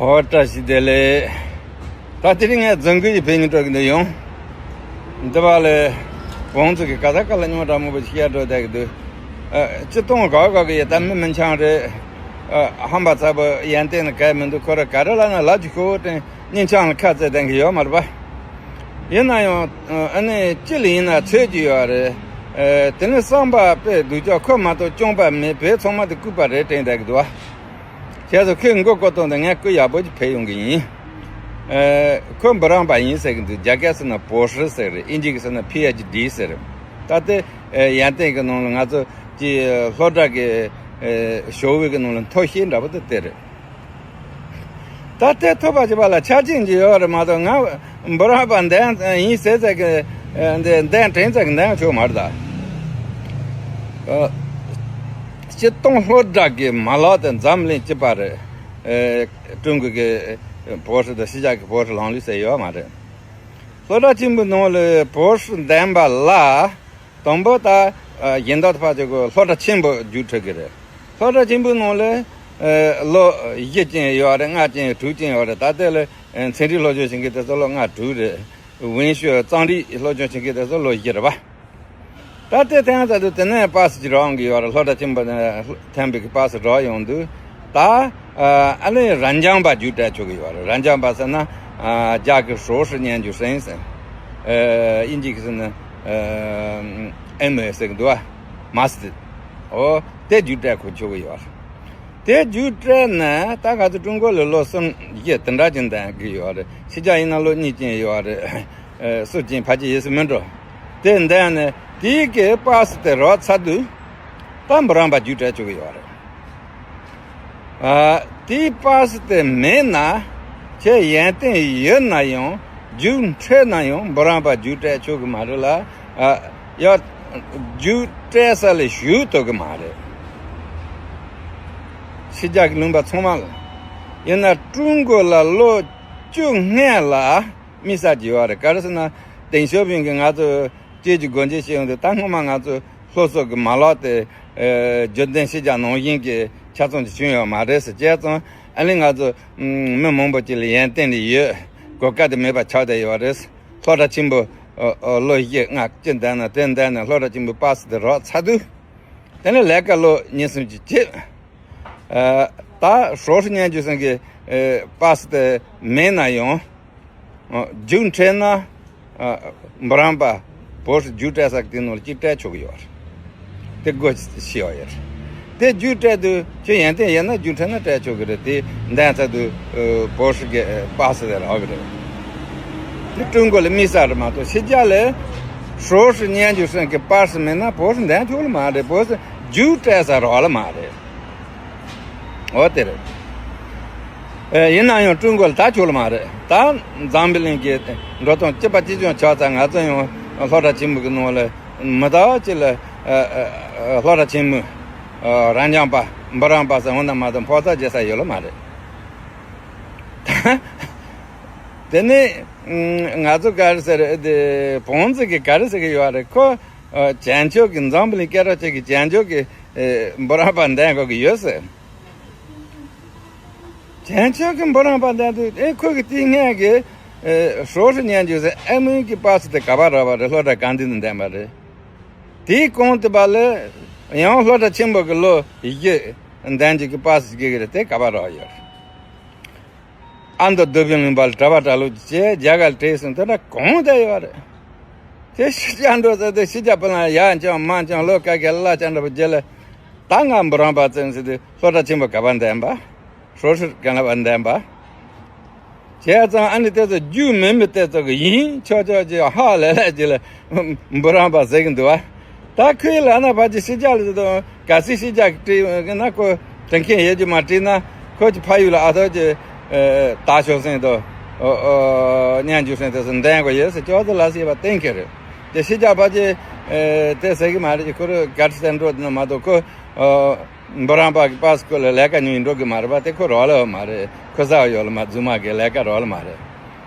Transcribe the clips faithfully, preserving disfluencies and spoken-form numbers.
ཨོ་བཀྲ་ཤིས་བདེ་ལེགས། ད་དེ་རིང་ངས་རྫོང་ཁུལ་གྱི་བོད་མི་འགྲོ་གི་འདུག་ཡོང་། འདི་བ་ལས་བོང་ཙི་གི་ཀ་ས་ཀ་ལ་ཉོ་འདྲ་མོ་བོ་ཞིག་ཡར་འགྲོ་བསྡད་ཀྱི་འདུག་ཨ། སྤྱི་སྟོང་ག་ག་གི་ཡ་ད་མི་མི་འཆང་རེད། ཨ། ཧམ་པ་ཚ་པོ་ཡན་ཏན་ནི་གལ་མི་འདུག་ཁོ་ར་ག་རེ་ལ་ན་ལ་ཅིག་ཤོག་དྲན་སྙིང་འཆང་ལ་ཁ་རྩེ་ལྡན་གི་ཡོད་མ་རེད་པ། ཡིན་ན་ཡང་ཨ་ནི་ཅི་ལ་ཡིན་ན་ཚོད་ཀྱི་ཡོད་རེད། ཨ། དེ་ནི་བསམ་པ་དཔེ་སྡུག་ཅག་ཁོ་མ་གཏོགས་སྐྱོང་པ་མེད། བོད་ཚང་མ་དེ་ལྐུགས་པ་རེད་དྲན་བསྡད་ཀྱི་འདུག་བ། བྱས་ཙང་ཁོས་མགོ་སྐོར་གཏོང་དང་ངས་སྐུ་ཡག་པོ་ཅིག་ཕེབས་ཡོང་གི་ཡིན། ཨ། ཁོ་འབུམ་རམས་པ་ཡིན་ཟེར་གི་འདུག་རྒྱ་སྐད་ཟེར་ན་博士ཟེར་རེད། དབྱིན་ཇི་གི་ཟེར་ན་PhD ཟེར། ད་ལྟ་ཡན་ཏན་གི་ནང་ལ་ང་ཚོ་ཀྱི་སློབ་གྲྭ་གི་ཞོགས་པའི་གི་ནང་ལ་མཐོ་ཤོས་འདྲ་པོ་དེ་དེ་རེད། ད་ལྟའི་ཐོབ་པ་བྱེད་པ་ལ་ཆ་རྐྱེན་ཅིག་ཡོད་རེད་མ་གཏོགས། ང་འབུམ་རམས་པ་འདན་ཡིན་ཟེར་ཟེར་གི་འདི་འདན་དྲན་ཟེར་གི་འདན་ཆོག་མ་རེད་ད། སྤྱི་སྟོང་སློབ་གྲྭ་གི་མ་ལག་དེ་འཛམ་གླིང་སྤྱི་པ་རེད། ཀྲུང་གོ་གི་博士དང་ཕྱི་རྒྱལ་གི་博士ལམ་ལུགས་ཟེར་ཡོད་མ་རེད། སློབ་གྲྭ་ཆེན་པོའི་ནང་ལ་博士འདན་པ་ལ། དང་པོ་ད་གཞན་དག་ཕར་ཅིག་གོ་སློབ་གྲྭ་ཆེན་པོ་རྒྱུགས་འཕྲོད་ཀྱི་རེད། སློབ་གྲྭ་ཆེན་པོའི་ནང་ལ་ལོ་བཞི་ཅན་ཡོད་རེད། ལྔ་ཅན་དྲུག་ཅན་ཡོད་རེད། ད་ལྟ་ལ་ཚན་རིག་སློབ་སྦྱོང་བྱེད་མཁན་དེ་ཚོ་ལོ་ལྔ་དྲུག་རེད། 文学ཙང་རིག་སློབ་སྦྱོང་བྱེད་མཁན་དེ་ཚོ་ལོ་བཞི་རེད་པ། ད་ལྟའི་ཐེངས་ད་དུ་དེ་ནས་པ་སི་ཅིག་རག་ཡོང་གི་ཡོད་རེད། སློབ་གྲྭ་ཆེན་པོ་ནས་ཐོན་པའི་པ་སི་རག་ཡོང་དུས་ད། ཨ་ལས་རབ་འབྱམས་པ་རྒྱུགས་སྤྲད་ཆོག་གི་ཡོད་རེད། རབ་འབྱམས་པ་ཟེར་ན་རྒྱ་གི 硕士研究生ཟེར། དབྱིན་ཇི་གི་ཟེར་ན་ཨེམ་ཨེ་ཟེར་གི་འདུག་བ། མ་སི་ཏི། ཨོ་དེ་རྒྱུགས་སྤྲད་ཁོ་ཆོག་གི་ཡོད་རེད། དེ་རྒྱུགས་སྤྲད་ནས་ད་ག་ཚོད་ཀྲུང་གོ་ལ་ལོ་གསུམ་བཞི་དེ་འདྲ་ཅིག་འདན་གི་ཡོད་རེད། ཕྱི་རྒྱལ་ཡིན་ན་ལོ་གཉིས་ཅན་ཡོད་རེད། སུ་ཅན་ཕལ་ཆེར་ཡོད་ས་མི་འགྲོ། དེ་འདན་ནས་དེའི་གི་པ་སི་དེ་རག་ཚར་དུས་ད་འབུམ་རམས་པ་རྒྱུགས་སྤྲད་ཆོག་གི་ཡོད་རེད། ཨ། དེའི་པ་སི་དེ་མེད་ན་ཁྱེད་ཡོན་ཏན་ཡོད་ན་ཡང་རྒྱུགས་འཕྲོད་ན་ཡང་འབུམ་རམས་པ་རྒྱུགས་སྤྲད་ཆོག་གི་མ་རེད་ལ། ཨ། ཡ། རྒྱུགས་སྤྲད་ས་ལ་བཞུགས་ཐུབ་གི་མ་རེད། ཕྱི་རྒྱལ་གྱི་ལུང་པ་ཚང་མ་ལ། ཡིན་ན་ཀྲུང་གོ་ལ་ལོ་བཅུ་སྔོན་ལ་དམིགས་བསལ་གྱི་ཡོད་རེད། ག་རེ་ཟེར་ན་ཏེང་ཞའོ་ཕིང་གིས་ང་ཚོ་བཅོས་ཀྱི་སྒོ་འབྱེད་བྱས་ཡོང་དུས་ད་སྔོན་མ་ང་ཚོ་སློབ་གསོ་གི་མ་ལག་དེ་རྒྱུན་ལྡན་ཕྱི་རྒྱལ་ནང་བཞིན་གྱི་ཆ་ཚང་ཅིག་བྱུང་ཡོད་མ་རེད་ཟེར། བྱས་ཙང་ཨ་ནི་ང་ཚོ་མི་མང་པོ་ཅིག་ལ་ཡོན་ཏན་ཡོད། གོ་སྐབས་དེ་མེད་པ་ཆགས་བསྡད་ཡོད་རེད། སློབ་གྲྭ་ཆེན་པོ་ལོ་བཞི་ལྔ་བཅུ་འདན་ན་དེ་འདན་ན་སློབ་གྲྭ་ཆེན་པོའི་པ་སི་དེ་རག་ཚར་དུས། དེ་ནས་ལས་ཀ་ལོ་གཉིས་གསུམ་ཅིག་བྱེད། ཨ། ད་博士研究生གི་པ་སི་དེ་མེད་ན་ཡང་རྒྱུགས་འཕྲོད་ན་འབུམ་རམས་པ་博士རྒྱུགས་སྤྲད་ས་དེ་ནང་ལ་གཅིག་སྤྲད་ཆོག་གི་ཡོད་རེད། དེ་སྒོ་ཕྱེ་བ་ཡོད་རེད། དེ་རྒྱུགས་སྤྲད་དུས་ཁྱོད་ཡོན་ཏན་ཡོད་ན་རྒྱུགས་འཕྲོད་ན་སྤྲད་ཆོག་གི་རེད། དེ་འདན་ཚར་དུས་博士གི་པ་སི་དེ་རག་གི་རེད། དེ་ཀྲུང་གོ་ལ་དམིགས་བསལ་རེད་མ་གཏོགས་ཕྱི་རྒྱལ་ལ་博士研究生གི་པ་སི་མེད་ན་博士འདན་ཆོག་ལ་མ་རེད།博士རྒྱུགས་སྤྲད་ས་རག་ལ་མ་རེད། འོ་དེ་རེད། ཨེ། ཡིན་ན་ཡང་ཀྲུང་གོ་ལ་ད་ཆོག་ལ་མ་རེད། ད་འཛམ་བུ་གླིང་གི་འགྲོ་སྟངས་གཅིག་པ་གཅིག་རྐྱང་ཆགས་ཚར། ང་ཚོ་ཡང་སློབ་གྲྭ་ཆེན་མོ་གི་ནང་ལ་མི་ད་ཅི་ལ་ཨ་ཨ་སློབ་གྲྭ་ཆེན་མོ་རབ་འབྱམས་པ་འབུམ་རམས་པ་ཟེར་འོ་ན་མ་གཏོགས་ཕོགས་ཚ་རྒྱག་ས་ཡོད་ལ་མ་རེད། དེ་ནས་ང་ཚོ་ག་རེ་ཟེར་དེ་བོང་ཙི་གི་ག་རེ་ཟེར་གི་ཡོད་རེད། ཁོ་བྱང་ཕྱོགས་ཀྱི་འཛམ་བུ་གླིང་སྐད་གྲགས་ཅན་གྱི་བྱང་ཕྱོགས་ཀྱི་འབུམ་རམས་པ་འདན་དགོས་ཀྱི་ཡོད་ཟེར། བྱང་ཕྱོགས་ཀྱི་འབུམ་རམས་པ་འདན་དུས་ཨེ་ཁོ་གི་དེའི་སྔོན་གྱི་博士研究生ཨེ་མོན་གྱི་པ་སི་དེ་ག་པར་རག་པ་རེད། སློབ་གྲྭ་ག་འདི་ནས་འདན་པ་རེད། དེའི་གོང་དུ་པ་ལ་ཡང་སློབ་གྲྭ་ཆེན་པོ་གི་ལོ་བཞི་འདན་ཅིག་གི་པ་སི་དགོས་ཀྱི་རེད། དེ་ག་པར་རག་ཡོད་རེད། ཨ་མདོ་རྡོ་སྦིས་ལུང་པ་ལ་གྲྭ་པ་གྲྭ་ལོག་ཅིག་བྱས་རྒྱ་གར་ལ་བྲོས་སོང་། དེ་འདྲ་གང་བསྡད་ཡོད་རེད། དེ་ཕྱི་རྒྱལ་འགྲོ་ཟེར་དུས་ཕྱི་རྒྱལ་བུ་ལ་ཡར་འཁྱམ་མར་འཁྱམ་ལོ་ཀ་ཀའི་གླ་ཆ་འདྲ་པོ་རྒྱབ་ལ། ད་ང་འབུམ་རམས་པ་བཙལ་ཟེར་དུས་སློབ་གྲྭ་ཆེན་པོ་ག་པར་འདན་པ།博士ག་ལ་བར་འདན་པ། བྱས་ཙང་ཨ་ནི་དེ་ཚོ་རྒྱུས་མེད་མི་དེ་ཚོ་གི་ཡིན་ཆོག་ཆོག་ཅིག་ཧ་ལས་ལས་ཅིག་ལ་འབུམ་རམས་པ་ཟེར་གི་འདུག་བ། ད་ཁོས་ལབ་ན་ཕལ་ཆེར་ཕྱི་རྒྱལ་ལ་ཟེར་དང་གལ་སྲིད་ཕྱི་རྒྱལ་གྱི་བྲིས་ན་ཁོ་དྲན་མཁན་ཡོད་ཀྱི་མ་བྲིས་ན་ཁོ་ཅིག་ཕ་ཡུལ་ལ་ཨ་ཐོག་ཅིག་ད་ཆོག་སེང་དང་སྙན་འཇུག་སེང་དེ་ཚོ་འདན་དགོས་ཡོད་ཟེར་ཅོག་ཙེ་ལ་ཟེར་བ་གཏན་འཁེལ་རེད། དེ་ཕྱི་རྒྱལ་ཕལ་ཆེར་དེ་ཟེར་གི་མ་རེད་ཀྱི། ཁོ་རང་ག་རེ་ཟེར་འགྲོ་དེ་ན་མ་གཏོགས་ཁོ། འབུམ་རམས་པ་གི་པ་སི་སྐོར་ལ་ལས་ཀ་ཉུང་ཡིན་འགྲོ་གི་མ་རེད་པ། དེ་ཁོ་རོགས་ལ་ཡོད་མ་རེད། ཁོ་ས་ཡོད་ལ་མ་རྫུན་མ་གི་ལས་ཀ་རོགས་ལ་མ་རེད།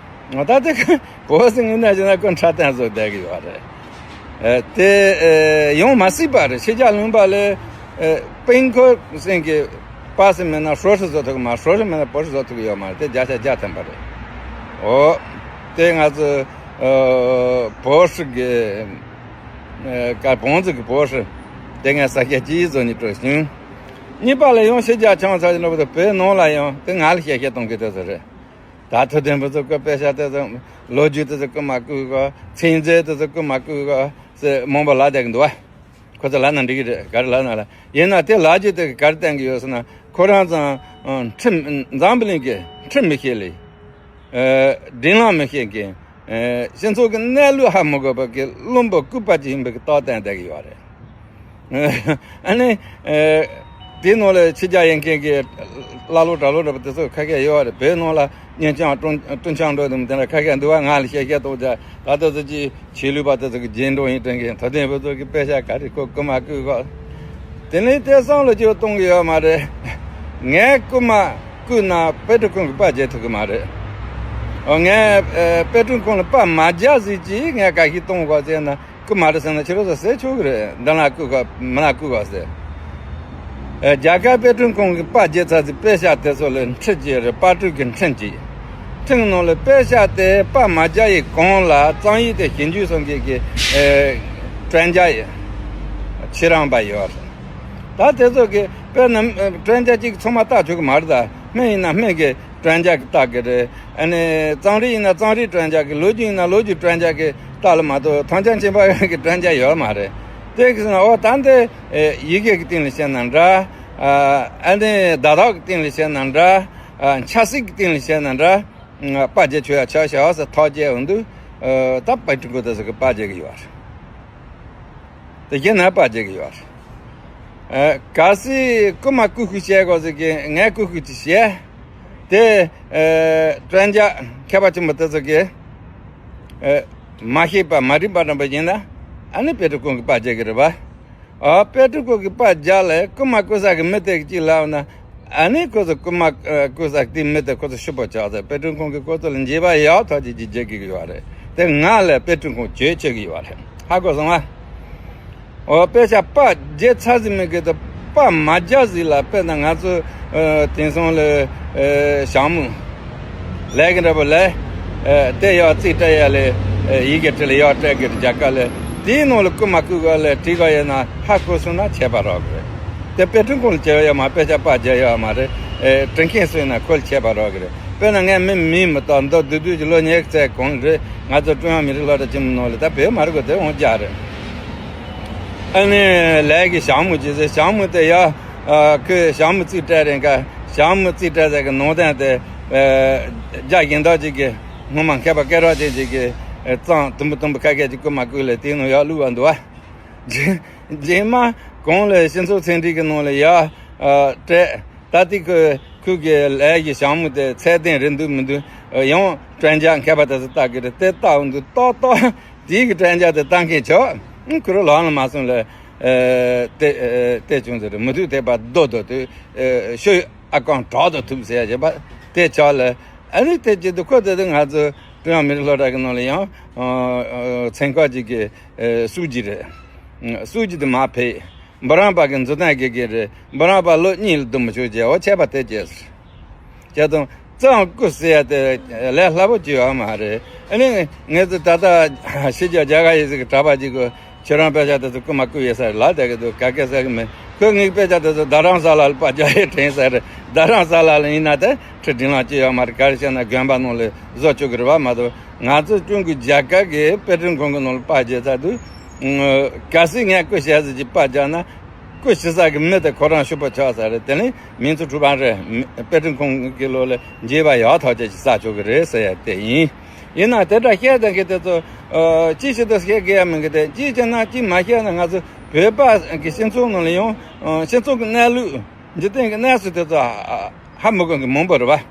ད་དེ་ཁོ་བོ་སི་ངུ་ན་ཅི་ན་ཁོ་འཁྲབ་སྟོན་བཟོ་བསྡད་གི་ཡོད་རེད། དེ་ཡོང་མ་སྲིད་པ་རེད། ཕྱི་རྒྱལ་ལུང་པ་ལ་སྤུན་ཁོ་སེང་གི་ པ་སི་མེད་ན་ཧྲོ་ཧྲི་བཟོ་ཐུབ་ཀྱི་མ་རེད། ཧྲོ་ཧྲི་མེད་ན་པོ་ཧྲི་བཟོ་ཐུབ་ཀྱི་ཡོད་མ་རེད། དེ་བརྒྱ་ཆ་བརྒྱ་ཐམ་པ་རེད། འོ། དེ་ང་ཚོ་ཨ་པོ་ཧྲི་གི་ཨ་ཀ་བོང་ཙི་གི་པོ་ཧྲི་དེ་ངས་ས་སྐྱ་སྤྱི་བཟོ་ནས་སྤྲོད་བྱུང་། གཉིས་པ་ལ་ཡང་ཕྱི་རྒྱལ་ཆང་ཚ་ཞིག་འགྲོ་བ་དང་བོད་ནང་ལ་ཡང་དེ་ང་ལ་བཤད་བཤད་གཏོང་གི་དེ་ཚོ་རེད། ད་ཐུབ་བསྟན་པ་ཚོ་སྐུ་དཔེ་ཤག་དེ་ཚོ་ལོ་རྒྱུས་དེ་ཚོ་སྐུ་མ་བསྐུར་ག་ཚིག་མཛོད་དེ་ཚོ་སྐུ་མ་བསྐུར་ག་ཟེར་མང་པོ་ལབ་བསྡད་ཀྱི་འདུག་བ། ཁོ་ཚོ་ལབ་ན་འགྲིག་གི་རེད། ག་རེ་ལབ་ན་ལ་ཡིན་ན་དེ་ལབ་རྒྱུ་དེ་ག་རེ་བསྟན་གྱི་ཡོད་ཟེར་ན་ཁོ་རང་ཚང་ཁྲིམས་འཛམ་བུ་གླིང་གི་ཁྲིམས་མི་ཤེས་ལེ། སྒྲིག་ལམ་མི་ཤེས་མཁན། སྤྱི་ཚོགས་ཀྱི་གནས་ལུགས་ཧ་མི་གོ་བ་གི་བླུན་པོ་ལྐུགས་པ་ཅིག་ཡིན་པའི་རྟགས་བསྟན་བསྡད་ཀྱི་ཡོད་རེད། ཨ་ནི། དེའི་ནང་ལ་ཕྱི་རྒྱལ་ཡོད་མཁན་གྱི་ཀླ་ཀློ་གྲྭ་ཀློ་འདྲ་པོ་དེ་ཚོ་ཁ་ཤས་ཡོད་རེད། བོད་ནང་ལ་གཉེན་ཆང་སྤྲོ་སྤྲོ་འཆམ་འགྲོ་དུས་དེ་འདྲ་ཁ་ཤས་འདུག་བ། ང་ལ་བཤད་བཤད་གཏོང་བྱ་ད་ལྟ་ཚོ་ཅིག་ཆོས་ལུགས་པ་དེ་ཚོ་གི་རྗེས་འགྲོ་ཡིན་དྲན་གི་ཐ་དད་བོད་ཚོ་གི་དཔེ་ཆ་ག་རེ་ཁོ་རྐུ་མ་རྐུ་གོ་དེ་ནས་དེ་བསམ་བློ་ཅིག་གཏོང་གི་ཡོད་མ་རེད། ངས་རྐུ་མ་རྐུ་ན་དཔེ་སྐྲུན་ཁང་གི་པར་བརྒྱབ་ཐུབ་གི་མ་རེད། ཨོ་ངས་ཨ་དཔེ་སྐྲུན་ཁང་ལ་པར་མ་བརྒྱབ་ཟིག་ཅིག་ངས་ག་ཞིག་གཏོང་དགོས་ཟེར་ན་རྐུ་མ་རེད་ཟེར་ན་ཁྱེད་རང་ཚོ་ཟེར་ཆོག་གི་རེད། འདི་ན་རྐུ་ག་མི་ན་རྐུ་ག་ཟེར། ཨ་རྒྱ་གར་དཔེ་སྐྲུན་ཁང་གི་པར་བརྒྱབ་ཚར་ཟིག་དཔེ་ཤག་དེ་ཚོ་ལ་འཕྲུལ་ཅིག་རེད། པར་སྐྲུན་གི་འཕྲིན་ཅིག་འཕྲིན་ནང་ལ་དཔེ་ཤག་དེ་པར་མ་བརྒྱབ་ཡི་གོང་ལ་གཙང་ཡིག་དེ་ཞིབ་འཇུག་སོང་གི་གི་ཨེ་དྲན་རྒྱ་ཡི་ཕྱི་རང་པ་ཡོད་རེད། ད་དེ་ཚོ་གི་དཔེར་ན་དྲན་རྒྱ་གཅིག་ཚང་མ་བལྟ་ཆོག་གི་མ་རེད། ད་སྨན་ཡིན་ན་སྨན་གི་དྲན་རྒྱ་གི་བལྟ་གི་རེད། ཨ་ནི་གཙང་རིགས་ཡིན་ན་གཙང་རིགས་དྲན་རྒྱ་གི། ལོ་རྒྱུས་ཡིན་ན་ལོ་རྒྱུས་དྲན་རྒྱ་གི་བལྟ་ལ་མ་གཏོགས་ཐང་ཆེན་ཆེན་པ་གི་དྲན་རྒྱ་ཡོད་མ་རེད། དེ་གི་ཟེར་ན་ཨོ་ད་འདི་ཡི་གེ་གི་སྟེང་ལ་བཤད་ན་འདྲ། ཨ་ནི་བརྡ་དག་གི་སྟེང་ལ་བཤད་ན་འདྲ། ཆབ་སྲིད་ཀྱི་སྟེང་ལ་བཤད་ན་འདྲ། པར་རྒྱག་ཆོག་ཡ་ཆོག་ཟེར་ཐག་བཅད་འོང་དུས། ད་དཔེ་སྐྲུན་ཁང་དེ་ཚོ་གི་པར་རྒྱག་གི་ཡོད་རེད། དེ་གཞན་ན་པར་རྒྱག་གི་ཡོད་རེད། གལ་སྲིད་རྐུ་མ་རྐུ་ཤུགས་བྱས་དགོས་ཟེར་གི་ངས་རྐུ་ཤུགས་ཀྱི་བྱས། དེ་དྲན་རྒྱ་མཁས་པ་ཆེན་པོ་དེ་ཚོ་གི་མ་ཤེས་པ་མ་རིག་པ་འདྲ་པོ་ཡིན་ན་ཨ་ནི་དཔེ་སྐྲུན་ཁང་གི་པར་རྒྱག་གི་རེད་པ། ཨ་དཔེ་སྐྲུན་ཁང་གི་པར་རྒྱག་ལ་རྐུ་མ་རྐུ་ས་གི་མི་དེ་གཅིག་ལབ་ན། ཨ་ནི་ཁོ་ཚོ་རྐུ་མ་རྐུ་ས་དེ་མི་དེ་ཁོ་ཚོ་ཤི་པོ་ཆགས་ཚེ་དཔེ་སྐྲུན་ཁང་གི་ཁོ་ཚོ་ལ་འཇིགས་པ་ཡག་ཐོག་ཅིག་ཅིག་བརྗེད་གི་ཡོད་རེད། དེ་ང་ལ་དཔེ་སྐྲུན་ཁང་བྱོས་བྱེད་གི་ཡོད་རེད། ཧ་གོ་སོང་ཨ། ཨོ་དཔེ་ཆ་པར་རྒྱག་ཚར་ཟིན་མི་གི་དེ་པར་མ་རྒྱག་ཟིན་ལ་དཔེར་ན་ང་ཚོ་ཨ་དེང་སང་ལ་ཨ་ཞྭ་མོ་ལས་ཀྱི་འདྲ་པོ་ལས། ཨ་དེ་ཡག་རྩིས་སྤྲད་ཡ་ལས། ཨ་ཡི་གེ་བྲིས་ལ་ཡག་སྤྲད་གི་རྒྱ་གར་ལས། དེའི་ནང་ལ་རྐུ་མ་རྐུ་ག་ལས་བྲིས་ག་ཡོད་ན་ཧ་གོ་སོང་ན་ཁྱད་པར་རག་གི་རེད། དེ་དཔེ་སྐྲུན་ཁང་ལ་བྱས་ཡོད་མ་དཔེ་ཆ་པར་རྒྱག་ཡོད་མ་རེད། ཨ་བྲིས་མཁན་སུ་ཡིན་ན་ཁོ་ལ་ཁྱད་པར་རག་གི་རེད། དཔེར་ན་ངས་མི་མིང་མི་བཏགས་མདོ་བདུད་འདུལ་གྱི་ལོ་ཉི་ཤུ་རྩ་གོང་རེད། ང་ཚོ་ཀྲུང་དབྱང་མི་རིགས་སློབ་གྲྭ་ཆེན་མོ་ནང་ལ་ད་བོད་མ་རིག་གོ་དེ་འོང་རྒྱག་རེད། ཨ་ནི་ལས་ཀྱི་ཞྭ་མོ་ཅི་ཟེར་ཞྭ་མོ་དེ་ཡ། ཨ་ཁོས་ཞྭ་མོ་རྩིས་སྤྲད་རན་ཁ་ཞྭ་མོ་རྩིས་སྤྲད་ཟེར་གི་ནང་དོན་དེ། ཨ་རྒྱ་གཞན་དག་ཅིག་གི་སྔོན་མ་མཁས་པ་སྐད་གྲགས་ཅན་ཅིག་གི་ཨ་གཙང་དུམ་བུ་དུམ་བུ་ཁ་ཤས་ཅིག་རྐུ་མ་རྐུ་ལས་དེའི་ནང་ཡར་བླུགས་པ་འདུག་བ། རྗེས་མ་གོང་ལ་སྤྱི་ཚོགས་ཚན་རིག་གི་ནང་ལ་ཡར་ཨ་སྤྲད། ད་ལྟའི་ཁོས་ཁོས་ཀྱི་ལས་ཀྱི་ཞྭ་མོ་དེ་ཚད་ལྡན་རེད་འདུག་མི་འདུག་ཡང་དྲན་རྒྱ་མཁས་པ་དེ་ཚོ་ལྟ་གི་རེད། དེ་ལྟ་འོང་དུས་ཏོག་ཏོག་དེའི་གི་དྲན་རྒྱ་དེ་ལྟ་མཁན་ཆོག་ཁོ་རང་ལམ་ལ་མ་སོང་ལ། ཨ་དེ་ཨ་དེ་བྱུང་ཟེར་མུ་མཐུད་དེ་པར་རྡོ་རྡོ་དེ་ཨ་ཤོ་ཨ་ཀང་གྲག་ཏུ་ཐུབ་ཟེར་ཡ་བྱས་པ་དེ་ཆགས་ལ། ཨ་ནི་དེ་བྱེད་དུས་ཁོ་དེ་དུས་ང་ཚོ་ཀྲུང་དབྱང་མི་རིགས་སློབ་གྲྭ་གི་ནང་ལ་ཡང་ཨ་ཚན་ཁག་ཅིག་གི་ཨ་སྲོལ་རྒྱུན་རེད། སྲོལ་རྒྱུན་དེ་མར་ཕེབས། འབུམ་རམས་པ་གི་མཛུབ་སྟོན་དགེ་རྒན་རེད། འབུམ་རམས་པ་ལོ་གཉིས་ལ་སྡོམ་པ་ཆོག་བྱས་འོ་ཆད་པ་དེ་བྱས་ཟེར། བྱས་ཙང་རྩང་རྐུ་ཟེར་ཡ་དེ་ལས་སླ་པོ་ཅིག་ཡོད་མ་རེད། ཨ་ནི་ངས་ཚོ་ད་ལྟ་ཕྱི་རྒྱལ་རྒྱ་གར་ཡི་ཟིག་གི་གྲྭ་པ་ཅིག་གི་ཁྱེད་རང་དཔེ་ཆ་དེ་ཚོ་རྐུ་མ་རྐུ་ཡོད་ས་རེད་ལབ་བསྡད་གི་འདུག་ག་གེ་ཟེར་གི་མེད། ཁོས་ངའི་དཔེ་ཆ་དེ་ཚོ་རྡ་རམ་ས་ལ་ལ་པར་རྒྱག་ཡས་དྲན་ས་རེད། རྡ་རམ་ས་ལ་ལ་ཡིན་ན་དེ་ཁྲི་སྒྲིང་ལ་ཅི་ཡོད་མ་རེད། ག་རེ་བཤད་ན་དགོན་པ་ནང་ལ་བཟོ་བཅུག་གི་རེད་བ་མ་གཏོགས། ང་ཚོ་ཀྲུང་གོའི་རྒྱལ་ཁབ་ཀྱི་དཔེ་སྐྲུན་ཁང་གི་ནང་ལ་པར་རྒྱག་ཚར་དུས། གལ་སྲིད་ངས་རྐུ་བྱས་ཟིག་ཅིག་པར་རྒྱག་ན། རྐུ་བྱེད་ས་གི་མི་དེ་ཁོ་རང་ཤི་པོ་ཆགས་ས་རེད། དེ་ནི་མིང་ཚུལ་གྲུབ་པ་རེད། དཔེ་སྐྲུན་ཁང་གི་ལོ་ལ་འགྱེད་པ་ཡག་ཐག་ཆོད་ཅིག་ས་ཆོག་གི་རེད་ཟེར་ཡ་དེ་ཡིན། ཡིན་ན་དེ་འདྲ་བཤད་བསྡད་མཁན་དེ་ཚོ་ཅི་ཞིག་ཏུ་བཤད་དགོས་ཡ་མིན་གི་དེ་ཅི་བྱས་ན་ཅི་མ་བཤད་ན་ང་ཚོ་བོད་པ་གི་སྤྱི་ཚོགས་ནང་ལ་ཡང་སྤྱི་ཚོགས་ཀྱི་གནས་ལུགས་འཇིག་རྟེན་གྱི་གནས་ཚུལ་དེ་ཚོ་ཧ་མི་གོ་མཁན་མང་པོ་རེད་བ།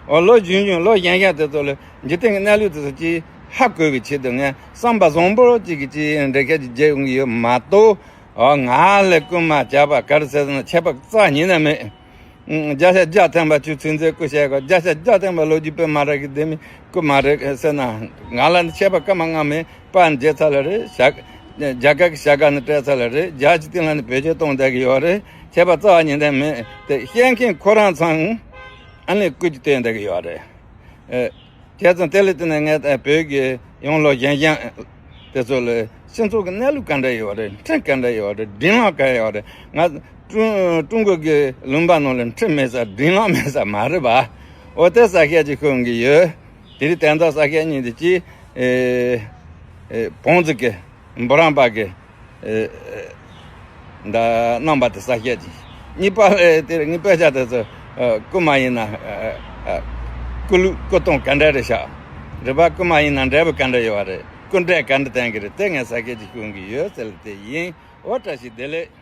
ལོ་རྒྱུན་རྒྱུན་ལོ་གཞོན་གཞོན་དེ་ཚོ་ལ་འཇིག་རྟེན་གྱི་གནས་ལུགས་དེ་ཚོ་ཅིག་ཧ་གོ་བའི་ཆེད་དུ་ངས་བསམ་པ་བཟང་པོ་ཅིག་གིས་ཅིག་འགྲེལ་བཤད་ཅིག་རྒྱག་ཡོང་གི་ཡོད་མ་གཏོགས། ང་ལ་རྐུན་མ་བྱས་པ་ག་རེ་ཟེར་ན་ཆད་པ་རྩ་ཉིད་ནས་མེད། བརྒྱ་ཆ་བརྒྱ་ཐམ་པ་ཁྱོད་ཚོད་འཛིན་རྐུ་བྱས་གོ་བརྒྱ་ཆ་བརྒྱ་ཐམ་པ་ལོ་རྒྱུས་དཔེ་མ་རག་གི་ལྡེ་མིག་རྐུ་མ་རེད་ཟེར་ན་ང་ལ་ནི་ཆད་པ་སྐར་མ་ལྔ་མེད། པར་འཇལ་ཚར་ལ་རེད། ཞྭ་རྒྱ་གར་གྱི་ཞྭ་སྒར་ནས་སྤྲད་ཚར་ལ་རེད། རྒྱ་ཆེ་སྟེང་ལ་ནི་བེད་སྤྱོད་གཏོང་བསྡད་ཀྱི་ཡོད་རེད། ཁྱད་པར་རྩ་བ་ཉིད་ནས་མེད་དེ། བཤད་མཁན་ཁོ་རང་ཚང་ཨ་ནི་སྐུ་གྱི་བསྟན་བསྡད་ཀྱི་ཡོད་རེད། ཨེ། བྱས་ཙང་དེ་ལས་བརྟེན་ནས་ངས་ད་བོད་ཀྱི་ཡང་ལོ་གཞོན་གཞོན་དེ་ཚོ་ལ་སྤྱི་ཚོགས་ཀྱི་གནས་ལུགས་ག་འདྲ་ཡོད་རེད། འཕྲིན་ག་འདྲ་ཡོད་རེད། འབྲེལ་ལམ་ག་ཡོད་རེད། ང་ཀྲུང་ཀྲུང་གོ་གི་ལུང་པ་ནང་ལ་འཕྲིན་མེད་ས་འབྲེལ་ལམ་མེད་ས་མ་རེད་པ། འོ་དེ་གསལ་བཤད་ཅིག་ཞུ་གི་ཡོད། དེ་རིང་དོན་དག་གསལ་བཤད་གཉིས་དེ་གཅིག་ཨེ་ཨེ་བོང་རྫི་གི་འབུམ་རམས་པ་གི་ཨེ་ཨེ་ད་རྣམ་པ་དེ་གསལ་བཤད་ཅིག་གཉིས་པ་ལ་དེ་ངའི་དཔེ་ཆ་དེ་ཚོ་ཨ་སྐུ་མ་ཡིན་ན་ཨ་ཨ་སྐུ་ལུས་སྐུ་གདུང་ག་འདྲ་རེད་ཤག་རེད་པ། སྐུ་མ་ཡིན་ན་འབྲས་བུ་ག་འདྲ་ཡོད་པ་རེད། སྐུ་འབྲས་ག་འདྲ་བསྟན་གྱི་རེད། དེ་ངས་གསལ་བཤད་ཅིག་ཞུ་གི་ཡོད་ཟེར་ལ་དེ་ཡིན། འོ་བཀྲ་ཤིས་བདེ་ལེགས།